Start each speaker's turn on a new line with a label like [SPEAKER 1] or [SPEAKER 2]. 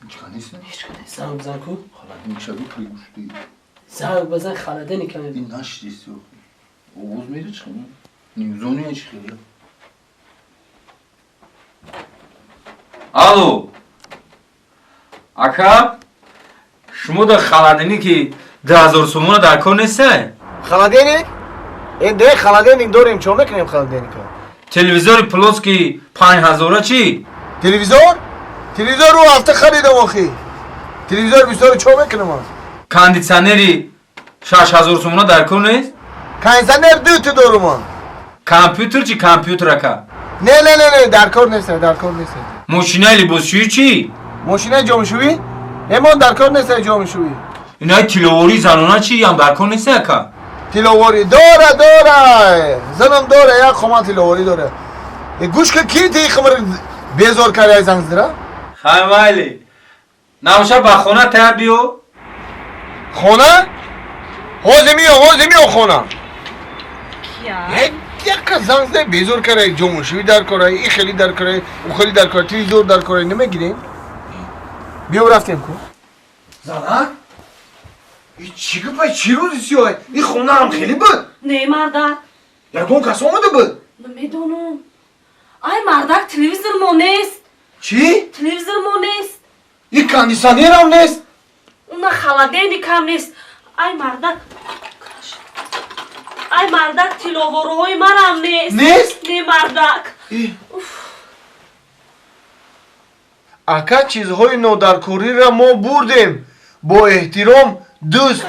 [SPEAKER 1] Ҳеч ка нест?
[SPEAKER 2] Ҳеч ка нест. Занг бизан ку.
[SPEAKER 1] Холодильник шаби пули гӯшти.
[SPEAKER 2] Занг бизан, холодильник ам.
[SPEAKER 1] Ин нашдист. Овоз мере чӣ хеле? Нимзони чӣ хеле?
[SPEAKER 3] Алло. Ака, шумо дар холодильники 2000 сомона дар кор нестай?
[SPEAKER 4] Холодильник? Де холодильник дорем, чо мекунем холодильника?
[SPEAKER 3] Телевизори плоский 5000 чӣ?
[SPEAKER 4] Телевизор? Телевизор рӯ ҳафта харидам охи. Телевизор бисёр чо мекунам?
[SPEAKER 3] Кондитсионери 6000 сомона дар кор нест?
[SPEAKER 4] Кондитсионер дута дорум.
[SPEAKER 3] Компютер чӣ, компютер ака?
[SPEAKER 4] Не, не, не, не, дар кор нест, дар кор нест.
[SPEAKER 3] Мошинаи либосшӯӣ чӣ?
[SPEAKER 4] Мошинаи ҷомшӯӣ? Эмон дар кор нест ҷомшӯӣ.
[SPEAKER 3] Инаи тилловории занона чӣ ям дар кор нест ака?
[SPEAKER 4] Тилловорӣ дора, дора. Занам дора, як хома тилловорӣ дора. Гӯш ка, ки ти химр безор карди занг зира?
[SPEAKER 3] Хай майли. Намоша ба хона тая биё.
[SPEAKER 4] Хона? Ҳозир миём, ҳозир миём хона.
[SPEAKER 5] Кия?
[SPEAKER 4] Яка занг зада безор карди, ҷомшӯӣ дар кора, и хеле дар кора, ӯ хеле дар кора, телевизор дар кора, намегирем? Биё рафтем ку.
[SPEAKER 1] Занак? И чӣ гапай, чӣ рӯзи сиёҳ? И хонаам хеле буд.
[SPEAKER 5] Не, мардак.
[SPEAKER 1] Ягон кас омада буд?
[SPEAKER 5] Намедонам. Ай мардак, телевизор мо нест.
[SPEAKER 1] Чӣ?
[SPEAKER 5] Телевизор мо нест.
[SPEAKER 1] И кондитсионерам нест.
[SPEAKER 5] Уна холодильникам нест. Ай мардак. Ай мардак, тилловоруҳои марам нест.
[SPEAKER 1] Нест?
[SPEAKER 5] Не, мардак.
[SPEAKER 4] Ака, чизҳои нодаркориро мо бурдем. Бо эҳтиром, дӯст.